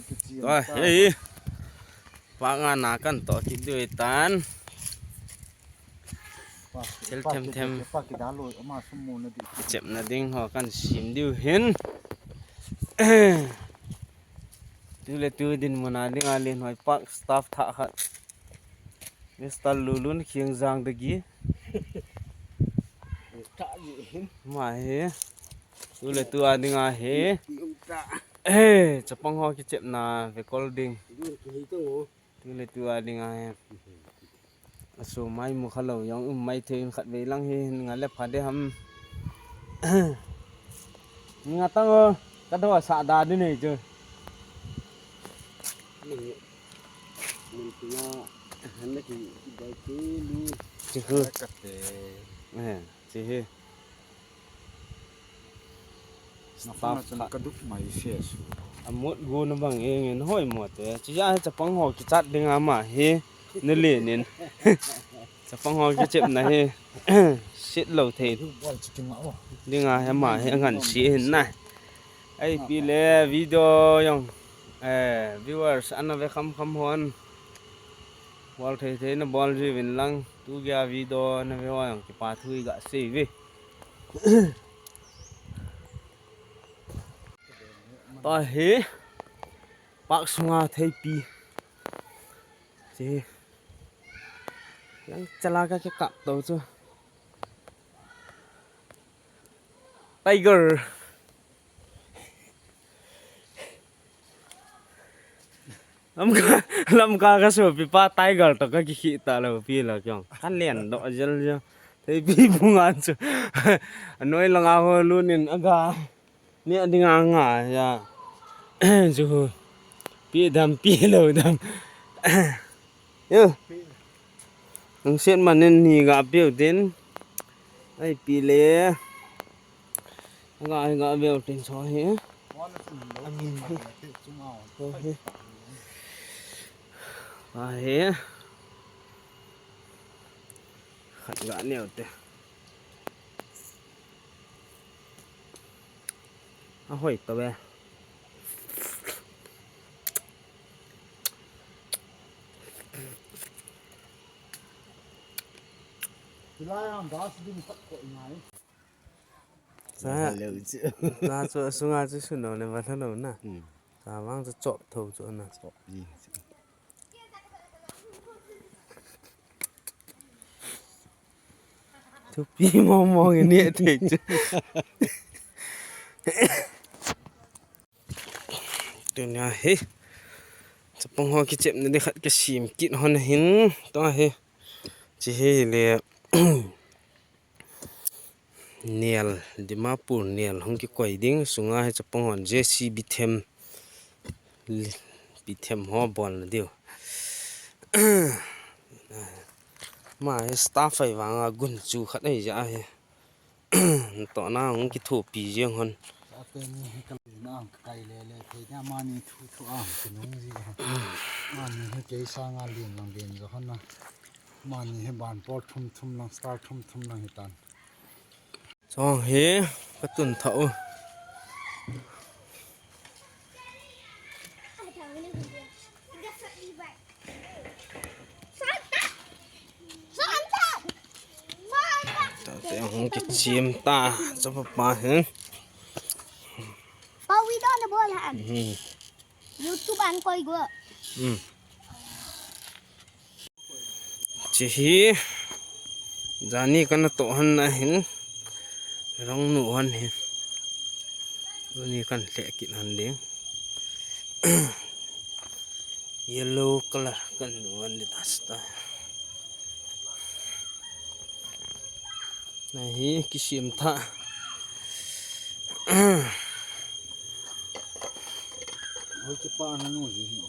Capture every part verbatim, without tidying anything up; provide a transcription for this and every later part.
Tua, hei. Pak nga na kan toh kit diu tan. Thil themthem. Chepna ding ho kan sim diu hin. Tule tu dinmun a ding a Lenhoi Park staff thah khat. Mister Lulun Khiangjang Dagi. Ama hi. Tule tu a ding a hi. Eh, chapang ho kichepna ve kol ding. Tule tu a ding a hi. Asu mai mu kha lou, jong um mai thei in khat vei lang hi, nga le pha de ham. Nga tang o, ka do sa da di nei chu. Mun tina, han na ki dai ki lu. Chi hu. Ka te. Eh, chi hi. Staff khat. Ka duk mai se su. A mot go na bang e ngen hoi mo te. Chi ja hi chapang ho kichat ding ama hi. Ni le nin. Chapang ho kichepna hi. Sit lo thei. Ding a hi ama hi ngan si hin na. Ai pi le video jong. Eh, viewers, ana ve kham kham hon. Bol thei thei na bol ji vin lang. Tu gei a video na ve ho jong kipa thu i ga sei ve. Tua hi park sunga theipi. Chi. Jang chala ka kikap to chu. Tiger. Lamka, Lamka ka sopi pa tiger to ka kikhi ta lo pi la kyong. Kan len do jel jo. Theipi bunga chu. Anoi langa ho lunin aga. Ni a ding a nga ya. Ju hu. Pi dam pi lo dam. Yo. Nang set man nen ni ga piu din. Ai pi le. Nga ai nga veu tin so hi. Amin hi. So hi. Ai. Khat ga neo te. A hoi to ve. Tulai ang das din pat ko ngai. Sa, sa chu, sunga chu suno le va thalo na. Hmm. Sa vang chu chop tho chu na. Chop ji. Thupi mong mong ni thei chu. Tunia hi. Chapang ho kichepna di khat ka sim kit hon hin. Tua hi. Chi hi le. Nel, Dimapur nel hung kikoi ding, sunga hi chapang hon J C B them, li-, bi them ho bol na diu. Ma hi staff ai vanga gun chu khat ai ja hi. Tohna hung kithopi jeng hon. Sa te ni hi ka le na ang kai le le thei na ma ni thu thu ang kinung ji. Ma ni hi kei sanga lin lang lin jo hon na. Mani hi ban por thum thum lang, star thum thum lang hi tan. Chong hi ka tun tha u. Tate hung kichim ta, chapa pa hin. Pa, wi do na bol han. Hmm. YouTube an koi go. Hmm. Chi hi, jani kana toh hon na hin, rong nu hon hin. Jani kan leh kit hon ding. Yellow color kan nu hon ding ta sta. Na hi kisim tha. Hoi chi pa na nu ji hi.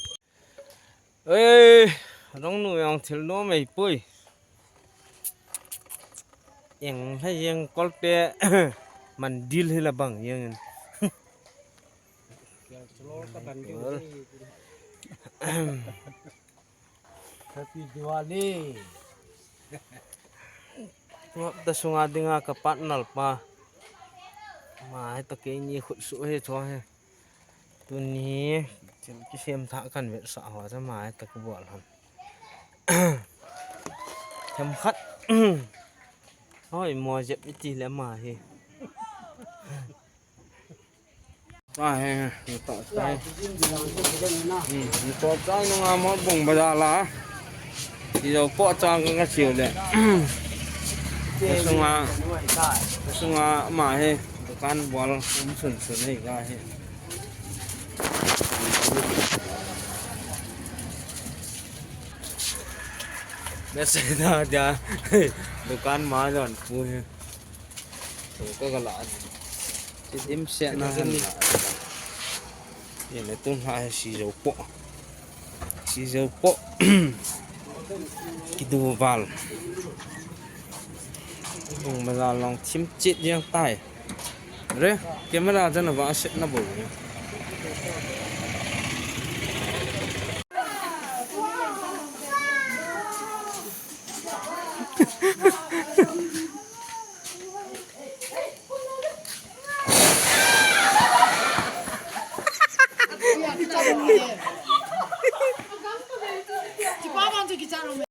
Ei, rong nu jong thil nom ei pui. Eng hai jeng kolte mandil hi la bang jeng. Happy Diwali. Tuak ta sunga dinga ka partner pa. Ma hai to keini khut su he cho he. Tuni Thil kisem thah kan vetsah ho chu ama hi toh kabol hon. Themkhat. Hoi, mo jep iti le ama hi. Tua hi, natoh chai. Hmm, natoh chai nunga Morbung bazar la. Sijo poh chang ka, ka chiu le. Kasunga, kasunga ama hi dukan bol um sunsun hi ka hi. Message na dia. Dukan ma jon pu hi. Tua ka ga la. Chi dimset na han la. Ye le tun ha hi sijo poh. Sijo poh. Kidu val. Morbung bazar long thim chet jeng tai. Re, camera jan a va set na bol.